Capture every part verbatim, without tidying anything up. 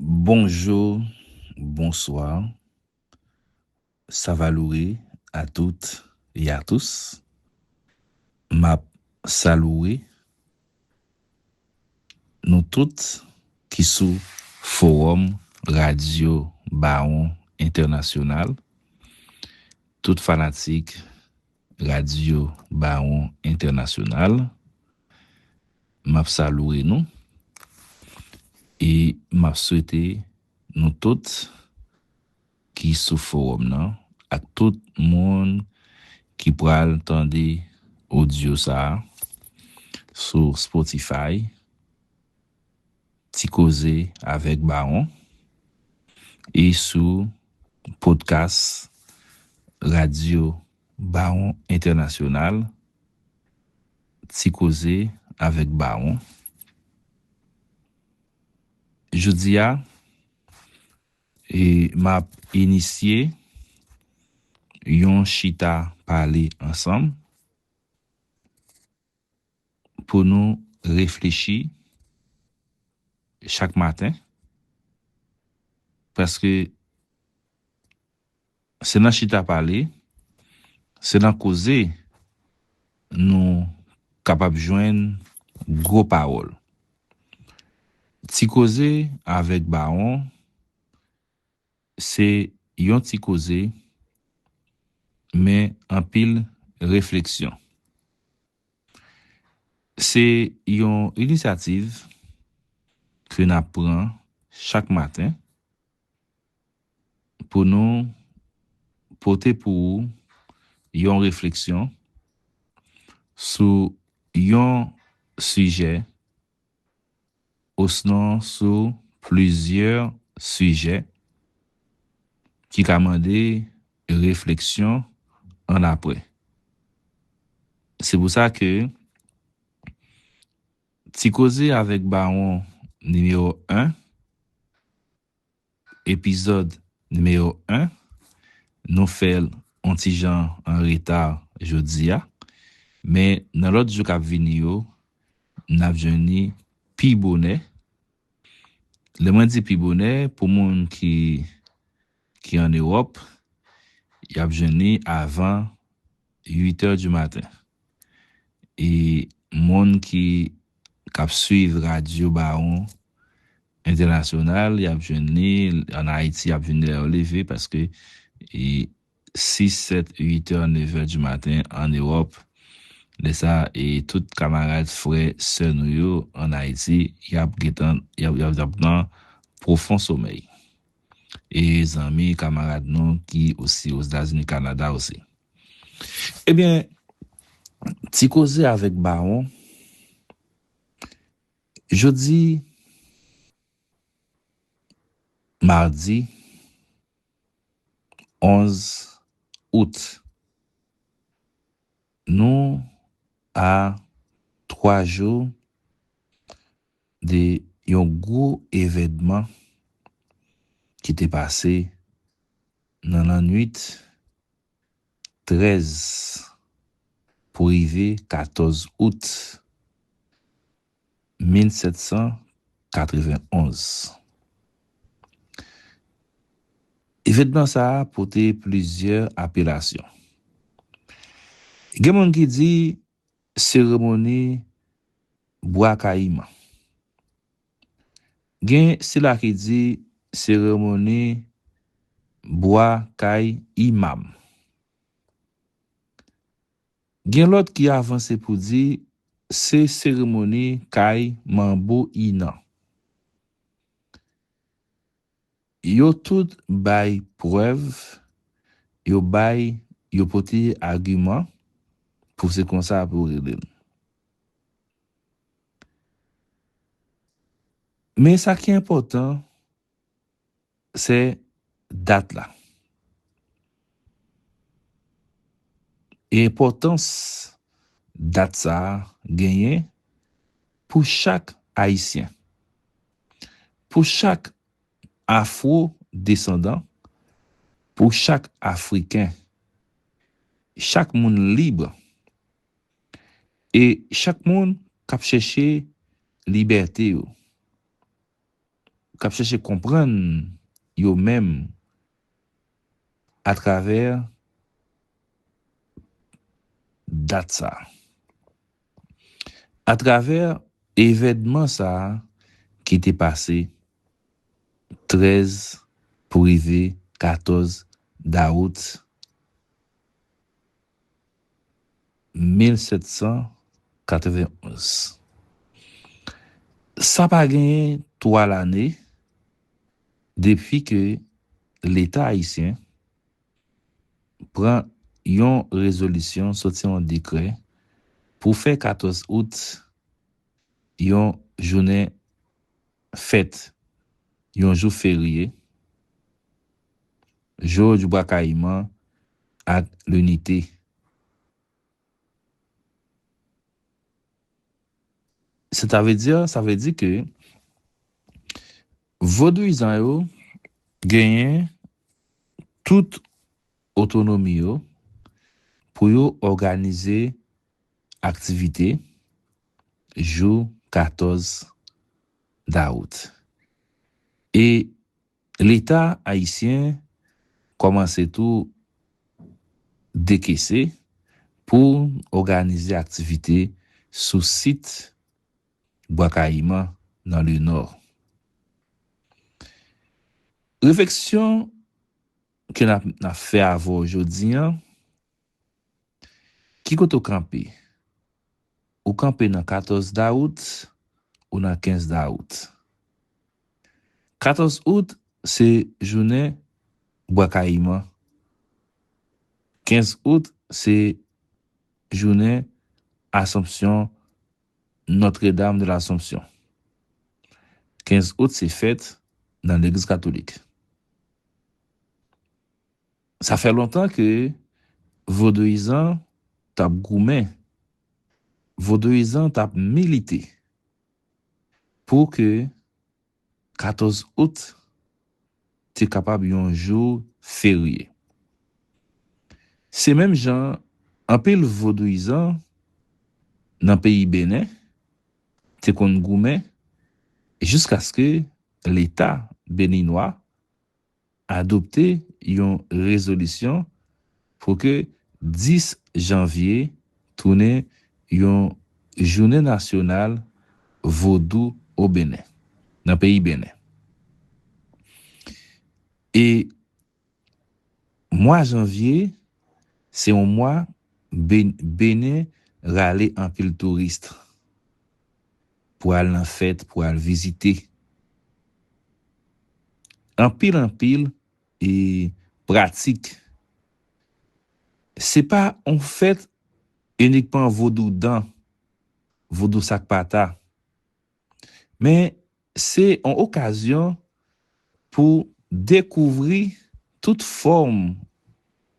Bonjou, bonswa, savalouwe a tout e a tous. M ap salouwe nou tout ki sou Fowòm Radyo Bawon Entènasyonal, tout fanatik Radyo Bawon Entènasyonal, m ap salouwe nou e m ap swete nou tout ki sou fowòm nan ak tout moun ki pral tande odyo sa a sou Spotify, Ti Koze avèk Bawon, e sou podcast Radyo Bawon Entènasyonal, Ti Koze avèk Bawon. Jodi a, e, m ap inisye yon chita pale ansanm pou nou reflechi chak maten, paske se nan chita pale, se nan koze nou kapab jwenn gwo pawòl. Ti Koze avèk Bawon, se yon ti koze, men anpil refleksyon. Se yon inisyativ ke n ap pran chak maten pou nou pote pou ou yon refleksyon sou yon sijè, osnon sou plizyè sijè ki ka mande refleksyon annapre. Se pou sa ke Ti Koze avèk Bawon nimewo en, epizòd nimewo en, nou fè l on ti jan an reta jodi a, men nan lòt jou k ap vini yo, n ap jwenn li pi bonè. Lè mwen di pi bonè, pou moun ki, ki ann Ewòp, y ap jwenn li avan uit è di maten. E moun ki, k ap swiv Radyo Bawon Entènasyonal, y ap jwenn li, ann Ayiti, y ap jwenn li lè yo leve, paske, e, sis, sèt, uit è, nèf è di maten ann Ewòp. Lè sa, e, tout kamarad, frè, sè nou yo ann Ayiti, y ap gentan, y ap, y ap, y ap nan pwofon somèy. E zanmi, kamarad nou ki osi Ozetazini, Kanada osi. Ebyen, Ti Koze avèk Bawon, jodi, madi onz out, nou a twa jou de yon gwo evènman ki te pase nan lannwit trèz pou rive katòz out mil sèt san katrevenn onz. Evènman sa a pote plizyè apelasyon. Gen moun ki di seremoni Bwa Kayiman. Gen sila ki di seremoni Bwa Kay Imam. Gen lòt ki avanse pou di se seremoni kay Manbo Inan. Yo tout bay prèv, yo bay, yo pote agiman pou se konsa pou rele l. Men sa ki enpòtan, se dat la. E enpòtans dat sa a genyen pou chak Ayisyen, pou chak Afwo-desandan, pou chak Afriken. Chak moun lib. E chak moun k ap chèche libète yo. k ap chèche konprann yo menm atravè dat sa a. Atravè evènman sa a ki te pase trèz pou rive katòz dawout mil sèt san katrevenonz. Sa pa genyen twa lane depi ke Leta ayisyen pran yon rezolisyon, soti yon dekrè pou fè katòz out yon jounen fèt, yon jou ferye, Jou di Bwa Kayiman ak Linite. Sètavledi, sa vle di ke vodouyizan yo genyen tout otonomi yo pou yo òganize aktivite jou katòz dawout. E Leta ayisyen kòmanse tou dekese pou òganize aktivite sou sit Bwa Kayiman nan Lenò. Refleksyon ke n ap, n ap fè avè w jodi an, ki kote w kanpe? Ou kanpe nan katòz dawout ou nan kenz dawout? Katòz out se jounen Bwa Kayiman. Kenz out se jounen Asonpsyon, Notre-Dame de l'Assomption. Kenz out se fèt nan Legliz Katolik. Sa fè lontan ke vodouyizan t ap goumen, vodouyizan t ap milite pou ke katòz out te kapab yon jou ferye. Se menm jan anpil vodouyizan nan peyi Benin te konn goumen jiskaske Leta beninwa adopte yon rezolisyon pou ke dis janvye tounen yon jounen nasyonal vodou o Benin, nan peyi Benin. E mwa janvye, se yon mwa Be-, Benin rale anpil touris pou al nan fèt, pou al vizite. Anpil, anpil e pratik. Se pa yon fèt inikman vodou dan, vodou sakpata, men se yon okazyon pou dekouvri tout fòm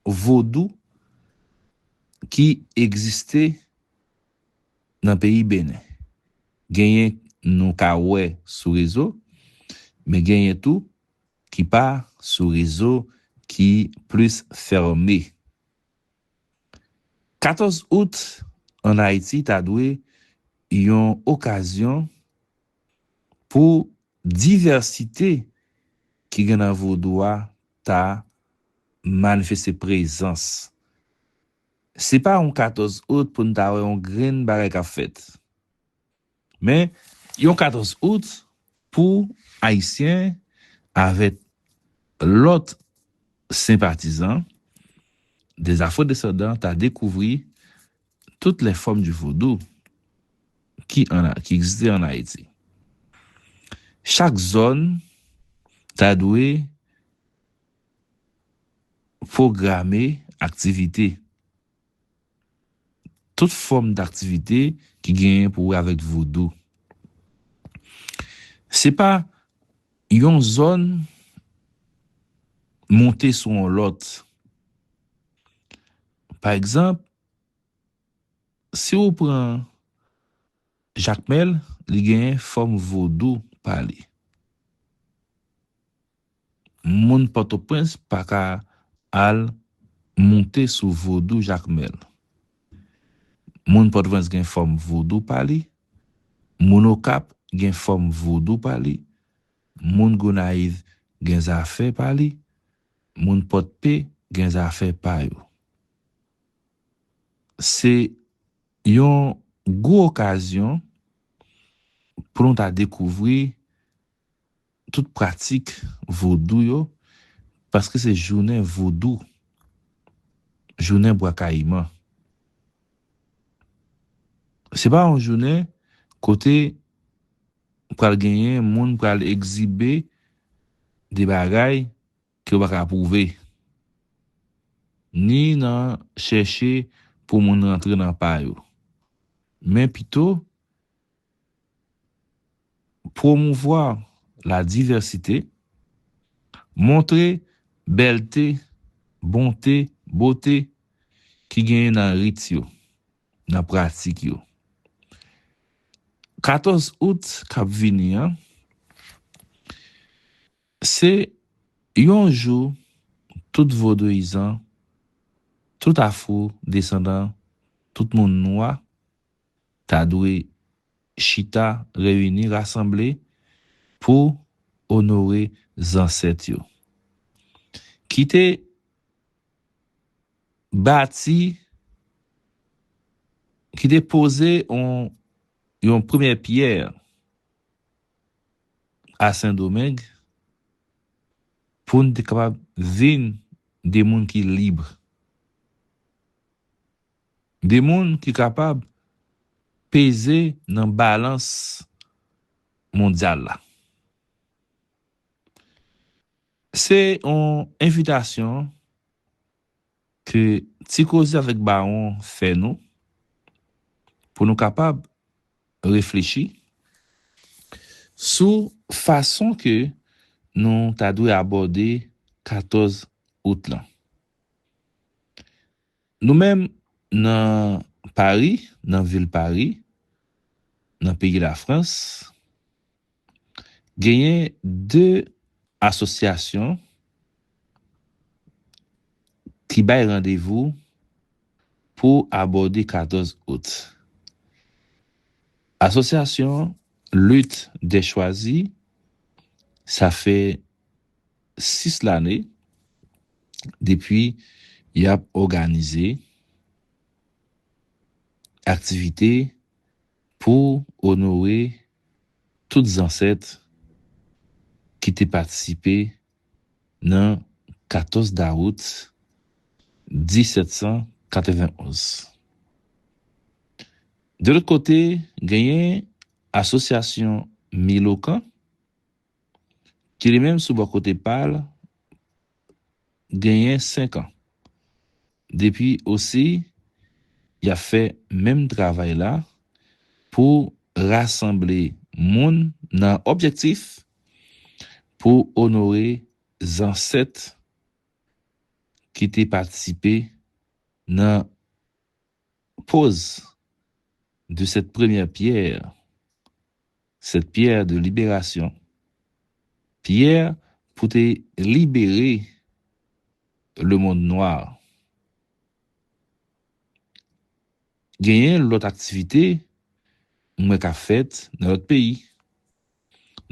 vodou ki egziste nan peyi Benin. Genyen nou ka wè sou rezo, men genyen tou ki pa sou rezo, ki plis fèmen. Katòz out ann Ayiti ta dwe yon okazyon pou divèsite ki gen nan vodou a ta manifeste prezans. Se pa yon katòz out pou n ta wè yon grenn bagay k ap fèt. Men, yon katòz out pou Ayisyen avèk lòt senpatizan, des Afro-Descendants ta dekouvri toutes les formes du vaudou ki an, ki egziste an Ayiti. Chak zòn ta dwe pwograme aktivite, tout fòm daktivite ki genyen pou wè avèk vodou. Se pa yon zòn monte sou yon lòt. Pa egzanp, si w pran Jakmèl, li genyen fòm vodou pa li. Moun Pòtoprens pa ka al moute sou vodou Jakmèl. Moun Pòtoprens gen fòm vodou pa li. Moun Okap gen fòm vodou pa li. Moun Gonayiv gen zafè pa li, moun Pòdpe gen zafè pa yo. Se yon gwo okazyon pou nou ta dekouvri tout pratik vodou yo, paske se jounen vodou, jounen bwa kayiman. Se pa yon jounen kote pral genyen moun pral egzibe de bagay ke yo pa ka pwouve, ni nan chèche pou moun rantre nan pa yo. Men pito, pwomouvwa ladivèsite, montre bèlte, bonte, bote ki genyen nan rit yo, nan pratik yo. Katòz out k ap vini an, se yon jou tout vodouyizan, tout afwo desandan, tout moun nwa ta dwe chita, reyini, rasanble pou onore zansèt yo ki te bati, ki te poze yon, yon premyè pyè a Sendomeng pou n te kapab vin de moun ki lib, de moun ki kapab peze nan balans mondyal la. Se yon envitasyon ke Ti Koze avèk Bawon fè nou pou nou kapab reflechi sou fason ke nou ta dwe abòde katòz out lan. Nou menm nan Pari, nan vil Pari, nan peyi Lafrans, genyen de asosyasyon ki bay randevou pou abòde katòz out. Asosyasyon Lutte des Choisis, sa fè sis lane depi y ap òganize aktivite pou onore tout zansèt ki te patisipe nan katòz dawout disèt san katrevenonz. De lòt kote, genyen asosyasyon Milokan, ki li menm sou bò kote pa l genyen senk an. Depi osi, y ap fè menm travay la pou rasanble moun nan objektif pou onore zansèt ki te patisipe nan poz de cette première pierre, cette pierre de libération, pyè pou te libere lemonn nwa. Genyen lòt aktivite m wè k ap fèt nan lòt peyi,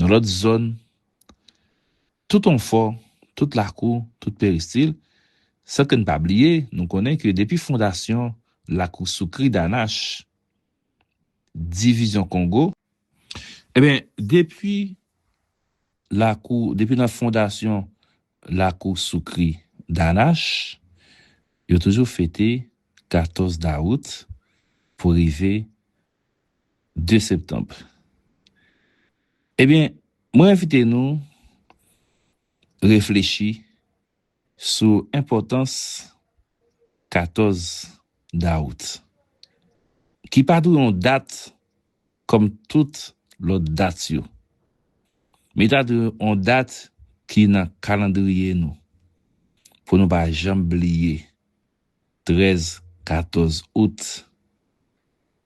nan lòt zòn, tout Onfò, tout Lakou, tout Peristil, san ke n pa bliye, nou konnen ke depi fondasyon Lakou Soukri Danach, divizyon Kongo, ebyen, depi Lakou, depi nan fondasyon Lakou Soukri Danach, yo toujou fete katòz dawout pou rive de septanm. Ebyen, mwen envite nou reflechi sou enpòtans katòz dawout, ki pa dwe yon dat kòm tout lòt dat yo, men ta dwe yon dat ki nan kalandriye nou, pou nou pa janm bliye trèz, katòz out,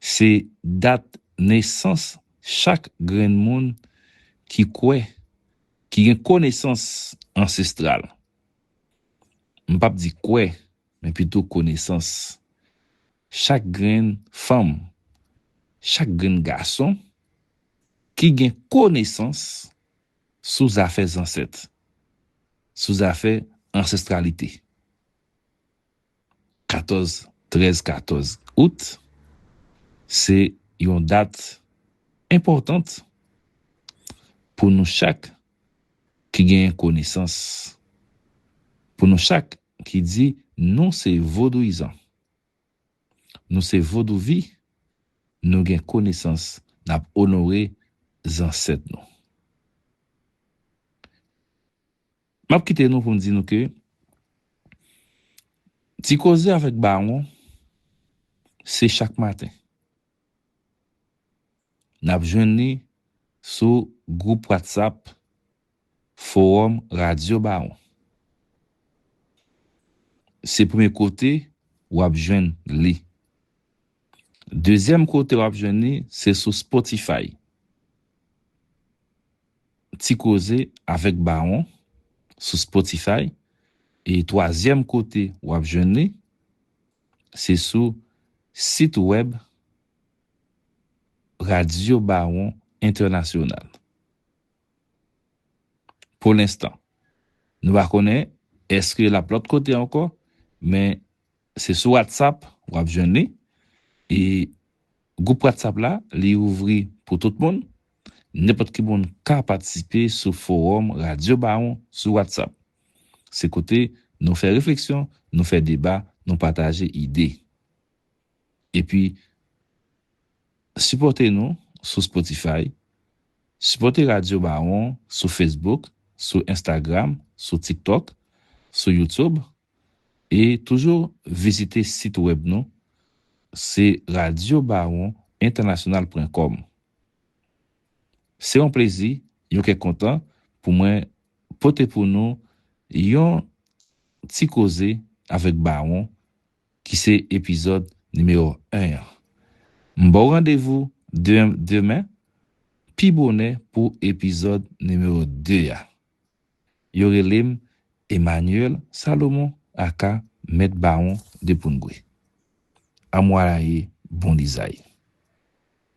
se dat nesans chak grenn moun ki kwè, ki gen konesans ansestral. M p ap di kwè, men pito konesans. Chak grenn fanm, chak grenn gason ki gen konesans, s sou zafè zansèt, sou zafè ansestralite. Katòz, trèz, katòz out, se yon dat enpòtan pou nou chak ki genyen konesans, pou nou chak ki di nou se vodouyizan, nou se vodouvi, nou gen konesans, n ap onore zansèt nou. M ap kite nou pou m di nou ke Ti Koze avèk Bawon, se chak maten. N ap jwenn li sou gwoup WhatsApp Fowòm Radyo Bawon. Se premye kote w ap jwenn li. Dezyèm kote w ap jwenn li, se sou Spotify. Ti Koze avèk Bawon sou Spotify. E twazyèm kote w ap jwenn li, se sou sit wèb Radyo Bawon Entènasyonal. Pou lenstan, nou pa konnen èske l ap lòt kote ankò, men se sou WhatsApp w ap jwenn li. E gwoup WhatsApp la, li ouvri pou tout moun. Nenpòt ki moun ka patisipe sou fowòm Radyo Bawon sou WhatsApp. Se kote nou fè refleksyon, nou fè deba, nou pataje ide. Epi, sipòte nou sou Spotify, sipòte Radyo Bawon sou Facebook, sou Instagram, sou TikTok, sou YouTube, e toujou vizite sit wèb nou, se radyo bawon entènasyonal pwen kòm. Se yon plezi, yon kè kontan pou mwen pote pou nou yon Ti Koze avèk Bawon, ki se epizòd nimewo en an. M ba w randevou de-, demen, pi bonè pou epizòd nimewo de a. Yo rele m Emmanuel Salomon, aka Mèt Bawon de Poungwe. Amwaraye, bon lizay.